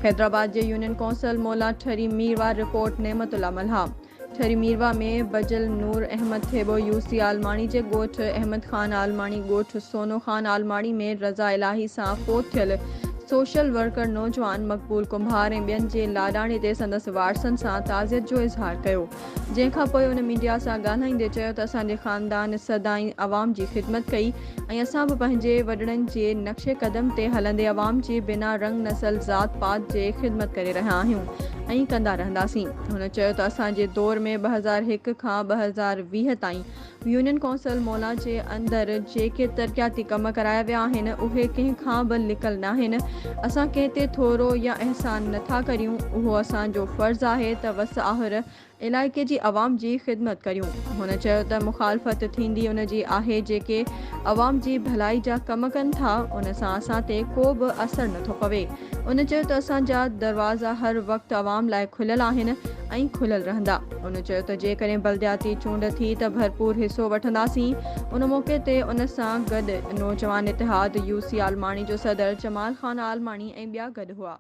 حيدرآباد جي union council مولا Thari Mirwah report نعمت الله ملاح ٺري ميرواهه ۾ بجل نور احمد ٿيٻو يو سي عالماڻي جي ڳوٺ احمد خان عالماڻي ڳوٺ سونو خان عالماڻي ۾ رضا الاهي سان فوت ٿيل سوشل ورڪر نوجوان مقبول ڪنڀار ۽ ٻين جي لاڏاڻي تي سندس وارثن سان تعزيت جو اظهار ڪيو جنهن کان پوء ان ميڊيا سان ڳالهائيندي چيو ته اسان جي خاندان سدائين عوام جي خدمت ڪئي ۽ اسان به پنهنجي وڏڙن جي نقش قدم تي هلندي عوام جي بنا رنگ نسل ذات پات جي خدمت ڪري رهيا آهيون ۽ ڪندا رهنداسين. هن چيو ته اسان جي دور ۾ 2001 کان 2020 تائين يونين ڪونسل مولا جي اندر جيڪي ترقياتي ڪم ڪرايا ويا آهن اهي ڪنهن کان به لڪل ناهن، اسان ڪنهن تي ٿورو يا احسان نٿا ڪريون، اهو اسان جو فرض آهي ته وس آهر علائقي جي عوام جي خدمت ڪريون. هن چيو ته مخالفت ٿيندي ان جي آهي جيڪي عوام جي ڀلائي جا ڪم ڪن ٿا ان سان اسان تي ڪو به اثر نٿو پوي. هن چيو ته اسان جا دروازا هر وقت عوام لاء کليل آهن ۽ کليل رهندا. هن چيو ته جيڪڏهن بلدياتي چونڊ ٿي ته ڀرپور حصو وٺنداسين. ان موقعي تي ان سان گڏ نوجوان اتحاد يو سي عالماڻي جو صدر جمال خان عالماڻي ۽ ٻيا گڏ هئا.